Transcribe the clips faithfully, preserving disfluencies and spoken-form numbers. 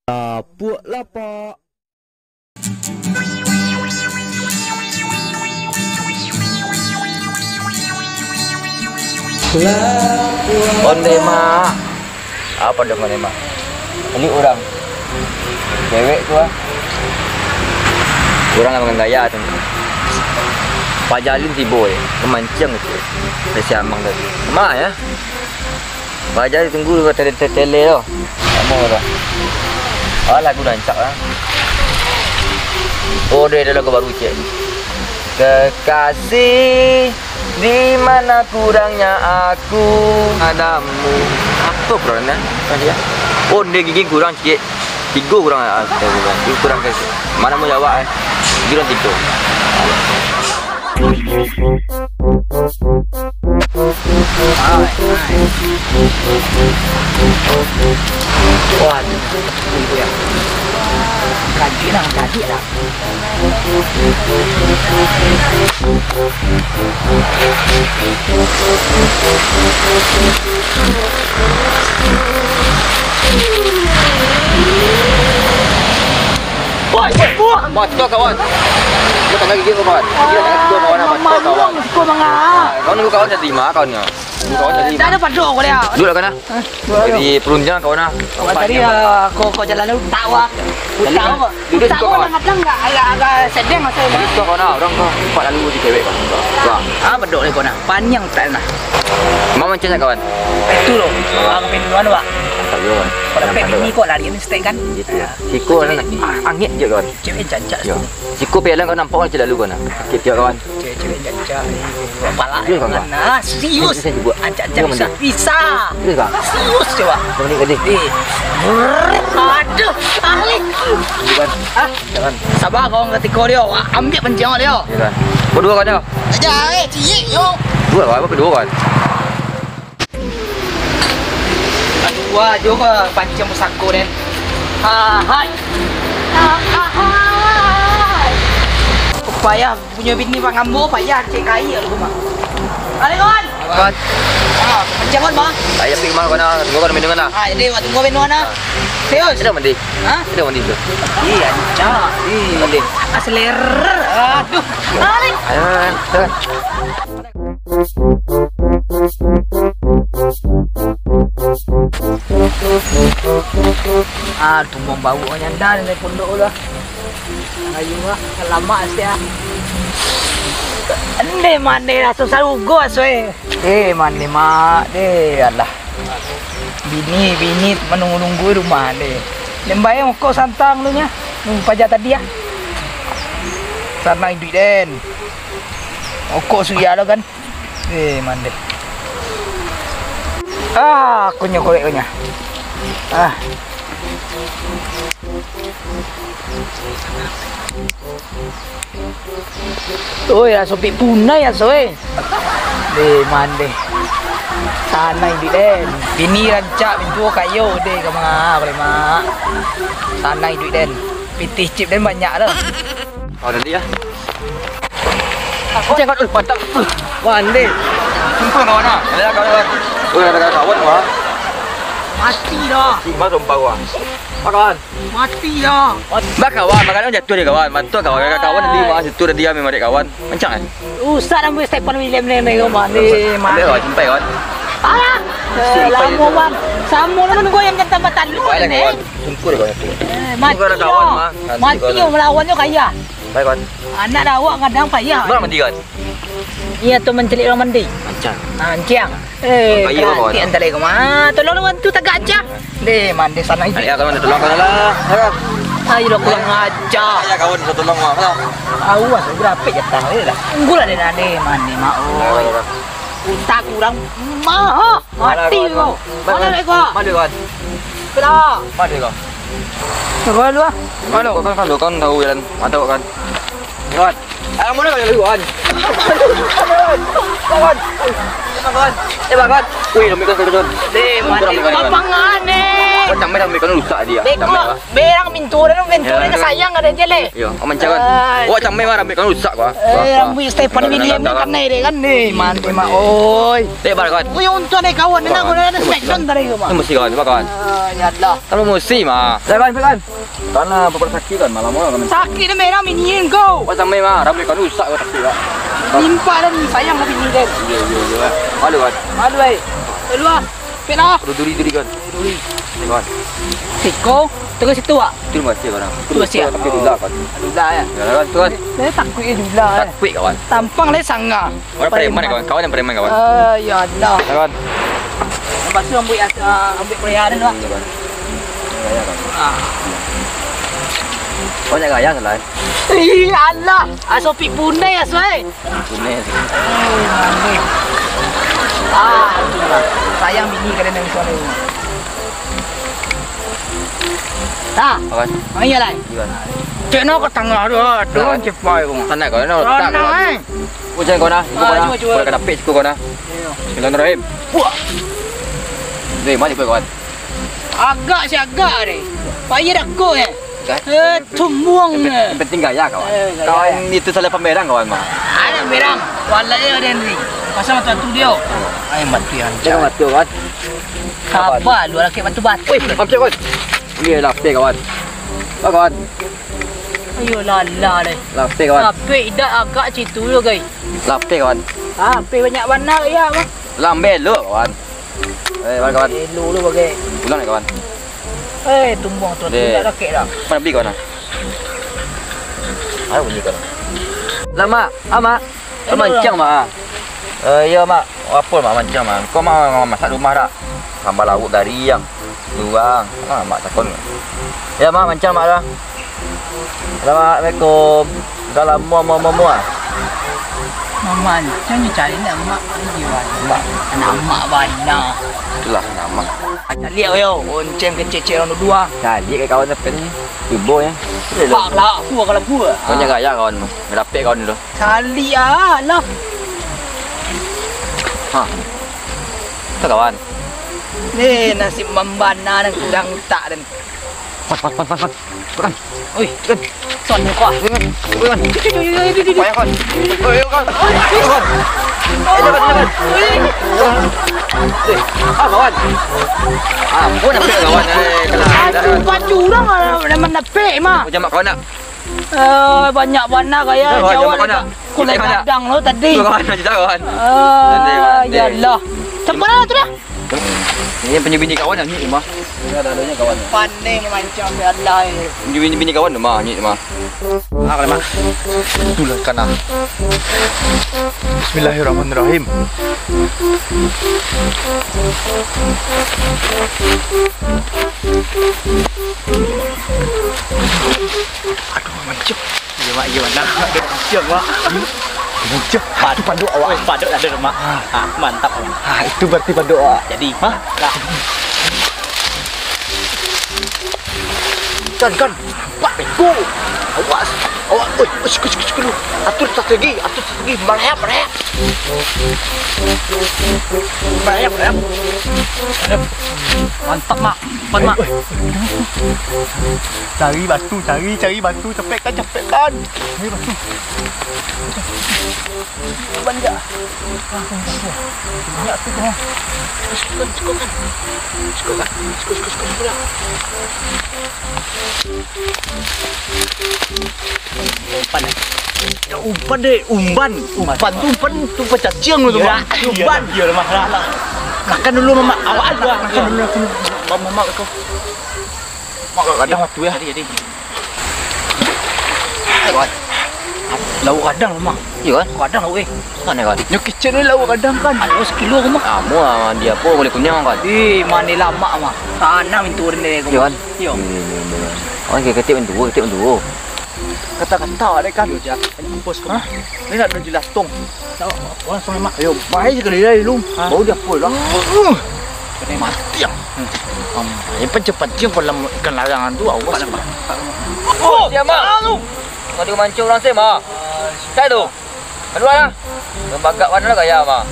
Lapuak lapak. Onde, Mak. Apo dek Onde, Mak? Ini urang. Cewek tu, ah. Urang lah mangan gaya tu. Pajalin tibo, eh. Mamanciang tu. Dari si Amang tadi. Mak, ya. Paja ditunggu tele-tele tu. Lamo tu. Ah, lagu rancak lah. Oh, dia ada lagu baru, cek. Kekasih, di mana kurangnya aku padamu. Apa kurangnya? Apa dia? Oh, dia gigi kurang sikit. Tigo kurang, ah, tigo kurang. Tigo kurang ke. Mana mau jawab, eh? Gigi kurang tigo. Wah, tunggu ya. Kaji lah, kaji lah. Woi, woi, woi. Batua, kawan. Lu kena gigi kau, kawan. Gigi dah kena gigi, kawan. Batua, kawan. Siko manga. Ah, kau nunggu kawan jadi lima, kawan, ya. Nunggu kawan jadi lima. Dah ada padok kau dia. Duduk lah, kawan, ah. Jadi perunjang, kawan, ah. Awak tadi, ah, kau, kau jalan dulu, tahu, ah. Tahu, ah. Duduk siko, kawan. Kadang-kadang agak, agak sedeng masa ini. Duduk siko, kawan, ah. Orang kau empat lalu di cewek, kawan. Wah. Ah, padok ni, kawan, ah. Paniang tak nah. Mau mancing, kawan? Itu loh. Ah, kepinduan, Wak. Mantap juga, kawan. Kalau pek bini kau lari ni, stek kan? Gitu, ya. Siko, kawan, ah, angin je, kawan. Cewek cancak. Yo. Siko pelan kau nampak macam lalu kau nah. Sakit tiap kawan. Cewek-cewek cancak. Pala. Serius, kawan. Nah, serius. Serius, serius, serius. Ancak-ancak bisa. Serius, kawan. Serius, coba. Kau ni gede. Eh. Aduh, alik. Bukan. Ah, jangan. Sabar kau ngerti kau dia. Ambil pancing kau dia. Bukan. Berdua kau dah. Aja, eh, cilik, yo. Dua, kawan. Apa kedua, kawan? Aduh, wah, jo ka pancing pusako den. Ahai. Ahai. Payah punyo bini pak ngambo, payah cek kai kat rumah. Assalamualaikum. Kawan. Ah, pancing, kawan, mah. Ayo, pi rumah kawan, ah. Tunggu kawan, minum kawan, ah. Ah, jadi, wak tunggu minum kawan, ah. Serius? Sudah mandi? Hah? Sudah mandi tu. Iya, cak. Iya. Mandi. Asler. Aduh. Ayo, ayo, ayo. Ah, tu mambaok nyanda dari pondok tu lah. Ayo lah, lama sikit ah. Ende mande lah, susah ugo aso eh. Eh, mande mak, deh, alah. Bini, bini manunggu-nunggu rumah, deh. Lembai mokok santang lu nya. Nunggu paja tadi ah. Sanang iduik den. Okok suya lo kan. Eh, mande. Ah, kunyah korek kunyah. Ah. Oi, aso pik punai aso, eh. Deh, mande. Tanai di den. Bini rancak pintu kayo deh ka manga, boleh mak. Tanai duit den. Pitih chip den banyak dah. Kau tadi ya. Jangan, uh, mantap. Uh, mande. Sumpah kawan ah. Ya, kawan, kawan. Oh, ada kawan wah. Mati dah. Sumpah, sumpah wah. Apa kawan? Mati dah. Bah kawan, makanan jatuh dia kawan. Mantap kawan. Kawan tadi mah situ tadi ambil balik kawan. Mancang kan? Usah nambah Stephen William ni, ni, kawan. Ni, mati. Ambil kawan, sampai kawan. Alah. Lama bang. Sama lah menunggu yang jantan batal dulu ni. Kawan. Sumpah kawan. Eh, mati dah. Mati dah melawan tu kaya. Baik, kawan. Anak dah awak kadang payah. Urang mandi, kawan? Iya, tu mancelik urang mandi. Mancang. Ah, mancang. Eh, kaya kawan. Tolong urang tu tagak aja. Deh, mandi sana itu. Ayo, kawan, tolong kawan lah. Ayo. Ayo, lo kurang ajar. Ayo, kawan, tolong, kawan lah. Awas, berapa jatah, ayo lah. Tunggulah dia dah, deh, mandi, mak, oi. Ayo, kawan. Utak kurang, mah. Mati kau. Mana lagi kau? Mana kau? Kenapa? Mana kau? Kau dulu ah. Halo. Kau kan, kau kan tahu jalan. Mantap kau kan. Kau kan. Eh, mana kau jalan kau kan? Kau kan. Kau kan. Eh, kau kan. Wih, rambut kau kau kan. Deh, mati. Lapangan ni. Kau camai rambut kau rusak dia. Beko, berang pintu dah, pintu dah sayang ada je leh. Yo, aman cawan. Wah, camai mah rambut kau rusak, wah. Eh, rambut Stefan William ni kanai deh kan ni, mantap mak, oi. Dek, bar, kawan. Wih, untung ada kawan, nak guna ada smackdown tadi tu, mak. Ini mesti kawan, apa kawan? Ah, ya Allah. Kalau mesti mah. Saya kawan, kawan. Karena beberapa sakit kan, malam orang kan. Sakit dah merah mini kau. Wah, camai mah, rambut kau rusak kau sakit, Pak. Nimpak dah ni, sayang dah bini kan. Iya, iya, iya. Malu kan? Malu, eh. Keluar. Pek lah. Duri, duri, duri, kawan. Duri. Kawan. Siko, terus situ, Wak. Terima kasih, kawan. Terima kasih, ya. Tapi dula, kawan. Dula, ya. Ya, kawan, tu, kawan. Saya takut ya dula, ya. Takut, kawan. Tampang lah sanga. Orang preman, kawan. Kawan yang preman, kawan. Ah, ya Allah. Kawan. Lepas tu ambil, ah, ambil peliharaan, Wak. Iya, kawan. Gaya, kawan. Ah. Kau nak gaya, salah, eh? Ih, Allah. Aso pik punai, aso, eh. Punai. Eh, manis. Ah, itulah. Sayang bini kalian yang suami rumah. Dah. Awas. Main lah. Iya. Cek no ke tangah tu, ah. Dah. Cepat aku. Sana kau, no, tak, kawan. Eh. Oh, jangan kau nah. Cuba kau nah. Cuba, cuba. Kau kena pek, cuba kau nah. Iya. Bismillahirrahmanirrahim. Wah. Ni, mari, kawan. Agak si agak deh. Payah dah kau, eh. Kan? Eh, tumbuang, eh. Yang penting gaya, kawan. Eh, gaya. Kawan itu salah pamerang, kawan, mah. Ada merang. Walai ada ni. Pasang batu-batu dia. Ai, mati hancur. Jangan mati, kawan. Apa? Lu laki batu-batu. Weh, oke, kawan. Ini lapeh, kawan. Apa, kawan? Ayo, lala deh. Lapeh, kawan. Lapeh, idak agak situ lo, guys. Lapeh, kawan. Lapeh banyak bana, ya, mah. Lambe lo, kawan. Eh, kawan, kawan. Elo lu bagai. Ulang ni, kawan. Eh, tumbuang tu, deh. Tidak dakek dah. Mana beli, kawan, ah? Ayo, beli, kawan. Lah, Mak. Ah, Mak. Elo, mancang, Mak. Eh, iya, Mak. Apa, Mak, mancang, Mak? Kau, Mak, Mak, masak rumah tak? Sambal lauk gariang. Tuang. Ah, Mak takon. Ya, Mak, mancang, Mak, dah. Assalamualaikum. Dah lama mua-mua-mua. Mama ni, macam ni cari nak mak lagi, Wan. Mak. Anak mak bana. Itulah anak mak. Caliak yo, oncem kecil-kecil orang dua. Caliak ke kawan sampai ni. Cubo ya. Pak lah, aku kalau aku. Banyak gaya kawan tu. Rapek kawan tu. Caliak lah. Ha. Tu kawan. Ni nasib mambana dan kurang utak dan. Pat, pat, pat, pat, pat. Tekan. Oi, tekan. Son, kau. Tekan. Oi, kawan. Cucu, cucu, cucu, cucu. Payah, kawan. Oi, kawan. Oi, kawan. Eh, jangan, jangan. Eh, ah, kawan. Ah, ampun, nampak kawan. Eh, kena. Aduh, pacu urang lah, dah mandapek mah. Oh, jamak kawan nak? Eh, banyak bana gaya. Kawan, jamak kawan nak? Kulai kadang lo tadi. Kawan, kawan. Ah, yalah. Sampai lah tu dah. Ini punyo bini kawan yang ni mah. Ini ada-adanya kawan. Pandai memancang, ya Allah, eh. Punyo bini, bini kawan mah, ni mah. Ah, kalau mah. Itulah kana. Bismillahirrahmanirrahim. Aduh, mancung. Iya, Mak, iya, Mak. Nah, ada mancung, Mak. Mancung. Ah, itu paduk awak. Weh, paduk ada, Mak. Ah. Ah, mantap, Mak. Ah, itu berarti paduk awak. Jadi, hah? Nah. Kan, kan. Nampak beko. Awas. Awas. Oi, oi, siku, siku, siku dulu. Atur strategi, atur strategi. Marahap, marahap. Marahap, marahap. Mantap, Mak. Cepat, Mak. Cari batu, cari, cari batu. Capekkan, capekkan. Cari batu. Banyak. Banyak tu, ha. Sikokan, sikokan. Sikokan. Siko, siko, siko, siko lah. Umpan, eh. Ya, umpan deh, umban. Umpan tu, umpan tu pacaciang tu, Mak. Umban. Iya, Mak. Lah, lah. Makan dulu, Mamak. Awak aja. Makan dulu, makan dulu. Mamak, Mamak, kau. Mak, kadang waktu ya. Jadi, jadi. Lauk kadang, Mak. Iyo kan? Kadang lauk, eh. Kan, kan? Nyo kicik ni lauk kadang, kan? Ado sekilo, Mak. Amu, ah, dia apa, boleh kunyang, kan? Eh, mano lamak, Mak. Tanam itu ni, Mak. Iyo kan? Iyo. Iyo, iyo, iyo, iyo. Awak ketek bantu, ketek bantu. Kata-kata dek kan. Iyo, jak. Bos, hah? Ni nak jelas tong. Tahu, orang sama, Mak. Ayo, baik sekali dah dulu. Hah? Bau dia pol lah. Mati ah. Hmm. Ini pancing-pancing kolam ikan larangan tu, awas. Oh, siapa? Kau dia mancung orang sih, mah. Cai tu. Keluar lah. Lembagak mana lah gaya, mah.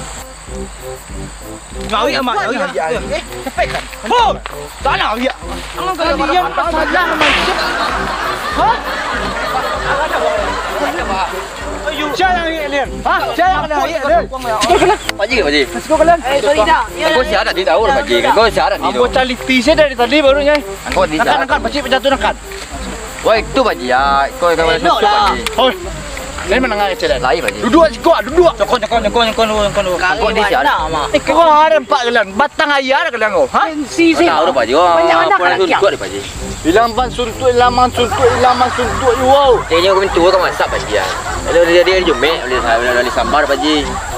Ngawik amat, ngawik amat. Eh, capek kan? Bom! Salah ngawik. Kalian salah macam. Hah? Siapa yang ngawik kalian? Hah? Siapa yang kena ngawik kalian? Pak Haji, Pak Haji. Kasih kau kalian. Eh, sorry dah. Ya, Kau ya, siapa ya. Tadi tahu, Pak Haji? Kau siapa tadi Ambo tu? Cari ti saya dari tadi barunya. Angkut ni Angkat, siapa? Angkat, pacik pejatuh angkat. Wah, itu Pak Haji ya. Kau yang Elok lah. Pak Haji. Oi. Ini menengah kecil kan? Lain, Pak Haji. Duduk siko, duduk. Cokon, cokon, cokon, cokon dulu, cokon dulu. Angkut ni siapa? Kali mana, Mak? Eh, kau ada empat kalian. Batang ayah ada kalian kau. Ha? Sensi sih. Tahu dah, Pak Haji. Wah, Banyak anak apa kalian. Suntuk dia, Pak Haji? Ilaman suntuk, ilaman suntuk, ilaman suntuk, yo. Kayaknya kami tua kan masak, Pak Haji ya. Kalau dia, dia jumek, boleh, boleh, boleh sambar, Pak Haji.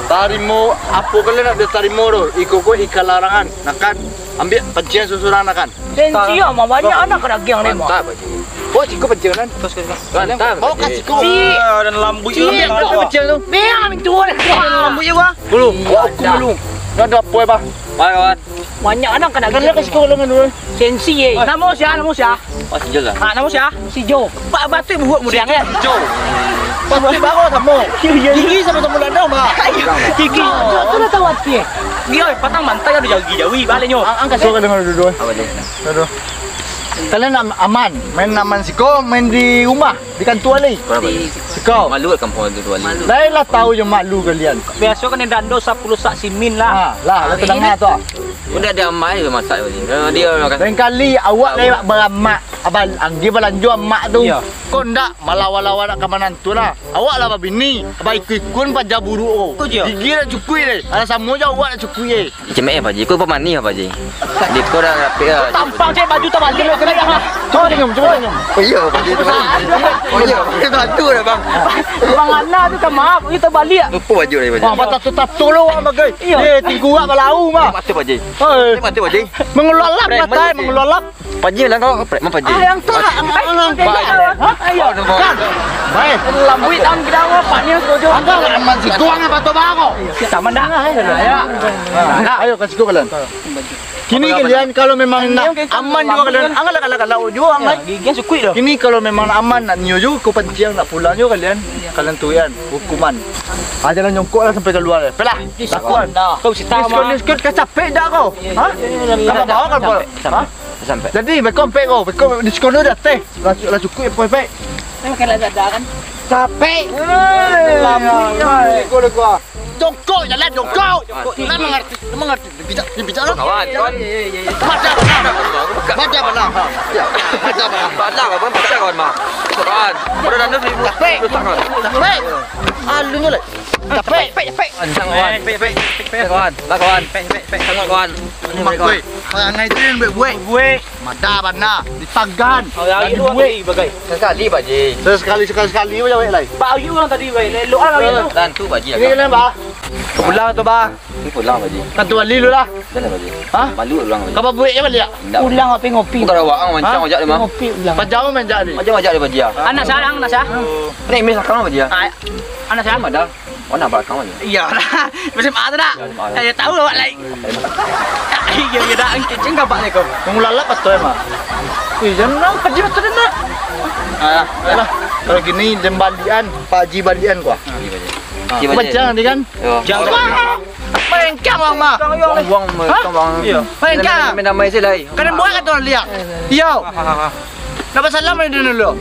Tarimo, apa kalian nak dia tarimo tu? Iko ko ikan larangan, nak kan? Ambil pancian susuran, nak kan? Sensi amat, banyak anak ka dagiang ni, Mak. Mantap, Pak Haji. Bawa siko pancian, kan? Terus, terus, terus. Mantap, Bawa Pak Haji. Kasih ko. Cik. Ah, dan lambuik Cik. Ambil pancian tu. Bea mintu. Lambuik awa. Dulu. Nak ada apa, Pak? Baik, kawan. Banyak anak ka dagiang. Kan kasih ko lengan dulu. Sensi, eh. Nama sia, nama sia? Oh, si Jo lah. Ah, nama sia? Si Jo. Pak batik buhuk mudiang, eh. Jo. Batik baru sama. Gigi sama-sama nak dong, Pak. Gigi. Jo tu lah tahu hati, eh. Dia patang mantai ada jari jawi baliknyo. Ang-, angkat suara dengan dua-dua. Apa dia? Aduh. Kalian am-, aman, main aman siko, main di rumah, di kantua lai. Kenapa dia? Siko. Malu kan kampung tu, Wali? Malu. Lai lah tahu je malu kalian. Biaso kan dando sapuluh sak simin lah. Ha, lah, lah tenang lah tu. Udah ada amak je masak, Wali. Kalau dia orang kan Lain kali awak lai beramak, abang anggi balanjo amak tu. Iya. Kau ndak malawan-lawan nak ka manantu lah. Awak lah babini, baikun-ikun paja buruk ko. Itu je. Gigi nak cukui deh. Alah samo je awak nak cukui eh. Cemek eh, Pak Haji. Kau pemanis, Pak Haji. Di kau dah rapik lah. Tampang cek baju terbalik. Cuba senyum, cuba senyum. Oh iya, Pak Haji. Oh iya, Pak Haji. Batu dah, Bang. Bang Ana tu kan maaf, kita balik. Lupa baju dah, Pak Haji. Bang, patah tu tato lo, Bang, bagai. Iya. Eh, tinggu awak balau, mah. Mata, Pak Haji. Hei. Mata, Pak Haji. Mengelolak mata, mengelolak. Pak Haji lah kau, prek mah Pak Haji. Ah, yang tu lah. Pak Haji. Hah? Ayo. Kan? Baik. Lambuik tangan kita, Pak ni, setuju. Angkau lah aman si tuang apa tu, Bang? Sama dah. Ya. Nah, ayo, kasih gua kalian. Kini kalian kalau memang nak aman juga kalian, angkatlah, angkatlah, angkatlah juga, angkat. Gigi sukuik dah. Kini kalau memang nak aman, nak nio juga, kau panciang, nak pulang juga kalian, kalian tuian hukuman. Ah, jangan nyongkok lah sampai keluar. Pelah. Takut. Kau cerita mah. Diskon, diskon, kau capek dah kau? Hah? Kau bawa kan, Bol? Hah? Sampai. Jadi, beko ampek ko, beko diskon tu dah teh. Lah, lah cukuik, apo, ampek? Kan kena dada, kan? Capek. Lambung, ya. Leko, leko. Jongkok, jalan, jongkok. Lah mangarti, lah mangarti. Bijak, bijak lah. Kawan, kawan. Baca bana. Baca bana. Ya. Baca bana. Bana, kawan, baca, kawan, mah. Kawan. Udah dah, seribu. Capek. Capek. Alunyo lah. Capek. Capek, capek. Ancang, kawan. Capek, capek, capek, capek. Kawan, lah, kawan. Capek, capek, capek. Sangat, kawan. Ini, kawan. Parangai tu yang buek-buek. Buek. Mada bana, ditagan. Hari-hari tu dibuek. Tadi bagai. Sesekali, Pak Haji. Sesekali, sekali-sekali bagai lai. Pak Ayu urang tadi bagai. Elok lah hari tu. Tantu, Pak Haji. Ini kalian, Bah? Pulang tu, Bah. Ini pulang, Pak Haji. Kan tu bali lu lah. Dah lah, Pak Haji. Hah? Malu pulang, Pak Haji. Kau buek je balik, ya? Indak. Pulang apa ngopi? Bukan awak, ang mancang ajak dia mah. Ngopi pulang. Pajau main jak ni. Pajau ajak dia, Pak Haji, ya. Anak sarang, anak sarang. Ni, Miss Akang, Pak Haji, ya. Anak sarang. Ada. Oh, nak balakang aja. Iyolah, musim A tu dah. Musim A. Saya tahu awak lain. Iya, iya dah, angkicing gabak ni kau. Mengulalap betul emang. Ih, jangan nampak dia betul nak. Ah, alah. Kalau gini, dem balian, Pak Haji balian kuah. Haji balian. Haji balian. Macam ni kan? Yo. Jangan. Merengkang orang mah. Buang-buang mereka bang. Iya. Merengkang. Main damai sih lai. Kena buat kata orang liak. Iyo. Nak basalam aja dulu.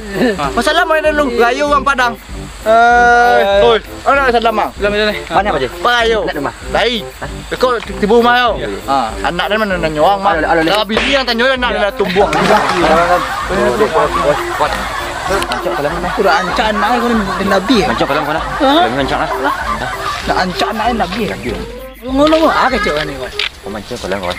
Basalam aja dulu. Rayu orang Padang. Eh, oi. Oh, nak salam, Bang. Salam, salam. Mana, Pak Haji? Pak Ayo. Nak rumah? Lai. Hah? Kau tiba rumah kau. Iya. Ha, anak dia mana nanya orang, Bang. Alo, alo, alo. Kalau bini yang tanya dia nak dia tumbuh. Mancok kalam mana? Kurang ancak anak kau ni, dia Nabi, eh? Mancok kalam kau lah. Hah? Kalam mancok lah. Nak ancak anak dia Nabi, eh? Nabi. Ngono, ah, kacau ni, kau. Kau mancang kolam, kawan.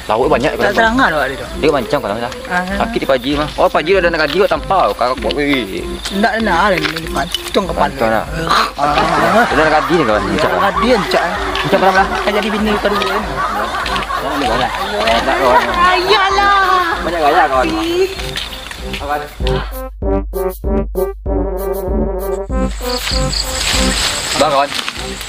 Lauk banyak, kawan. Tak terang lah, Pak, dia tu. Dia mancang kolam lah. Ah. Sakit di Pak Haji mah. Oh, Pak Haji ada nak gaji kok tampal. Kakak kuat, weh. Ndak ada nak, dia ni pancung kepala. Pancung lah. Ah. Ada nak gaji ni, kawan. Ya, gaji, encak. Encak berapa lah? Kan jadi bini kedua kan. Jangan ni, kawan. Banyak, kawan. Ayalah. Banyak gaya, kawan. Ih. Bah, kawan.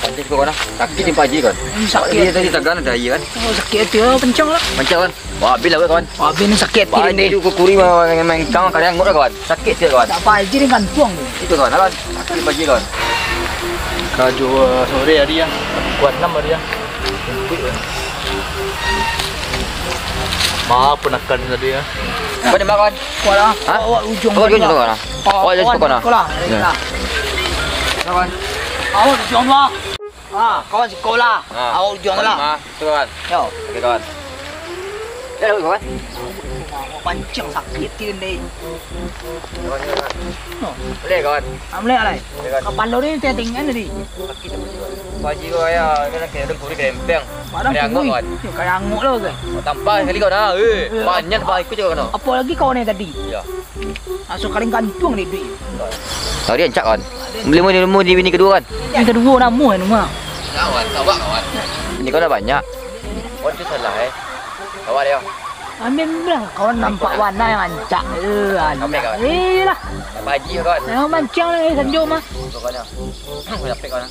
Pancing tu, kawan, ah. Sakit ni Pak Haji, kawan. Hmm, sakit. Dia tadi tagan ada air, kan? Oh, sakit hati, oh, pancing lah. Pancing, kawan. Wah, habis lah, kawan. Wah, habis ni sakit hati ni. Baju kukuri mah, main kang, kadang ngot lah, kawan. Sakit sikit, kawan. Tak apa, Haji ni gantung. Itu, kawan, kawan. Sakit Pak Haji, kawan. Karajo, eh, sore hari, ya. Pukul enam hari, ya. Jemput, kawan. Maaf, penakan tadi ya. Kau nembak, kawan? Kuat lah. Hah? Awak ujung. Awak ujung tu, kawan, ah? Awak ujung tu, kawan, ah? Sekolah. Ya. Kawan. Awak ujung lah. Ah, kawan sekolah. Ah. Awak ujung lah. Ah, tu, kawan. Yo. Oke, kawan. Eh, kawan. Awak pancing sakit ni. Kawan, kawan. No. Boleh, kawan. Ah, boleh, alai. Boleh, kawan. Kapalo ni tengah-tengah tadi. Sakit apa sih, kawan? Pak Haji, kawan, ya, kan kena dengkul di kerempeng. Padang kena angok, kawan. Yo, kayak angok lah, kan. Oh, tampak sekali, kawan, ah. Eh, banyak, Pak, ikut je, kawan. Apa lagi kawan yang tadi? Ya. Langsung kaling gantung ni duit. Tadi rancak, kawan. Beli rumah, rumah di bini kedua, kan? Bini kedua, namuh, kan, rumah. Kawan, sabar, kawan. Ini kau dah banyak. Oh, itu salah, eh. Sabar, ya. Ambil lah, kawan nampak warna yang rancak. Eh, sampai, kawan. Eh, lah. Pak Haji, kawan. Yang mancang lah, eh, sanjo mah. Pokoknya. Sampai, kawan.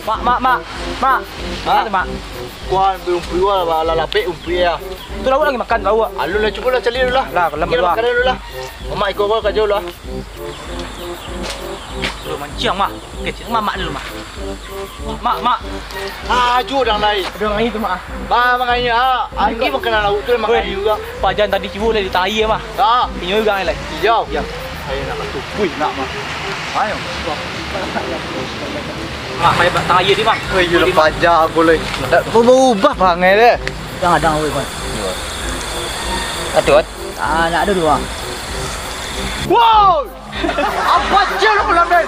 Mak, mak, mak. Mak. Mak. Mak. Kuan, belum keluar, lah, lah lapek umpi ya. Tu lauk lagi makan, lauk. Alun lah, cuba lah cari dulu lah. Lah, lambat lah. Makan dulu lah. Mamak ikut gua kerja dulu lah. Suruh mancing, mah. Kecil mamak dulu, mah. Mak, mak. Ah, aju dah lai. Dah lai tu, mak. Bah, makanya, ah, anggi makanan lauk tu makan juga. Pajan tadi cubo lah di tai, mah. Ah. Inyo juga lai. Iyo. Iyo. Ayo nak bantu. Wih, nak, mah. Ayo. Mak, payah bak tai ni, mah. Oh, iyo lah, pajan aku lai. Tak berubah pangai deh. Jangan, jangan, weh, kawan. Atuan. Ah, nak ada dua. Wow! Apa je lu, Lamben?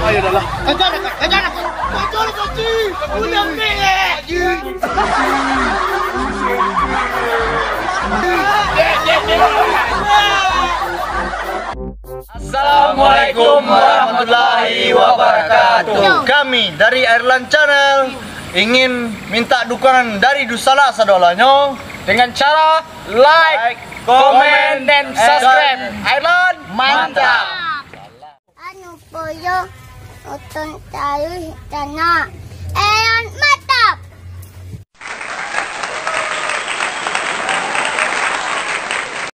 Ayo dah lah. Kejar, kejar, kejar. Kejar, kejar. Aku dah ambil, eh. Assalamualaikum warahmatullahi wabarakatuh. Kami dari Airlan Channel ingin minta dukungan dari dunsanak sadolahnyo dengan cara like, comment, and subscribe. Airlan, mantap. Anu poyo, otong taruih tanah. Airlan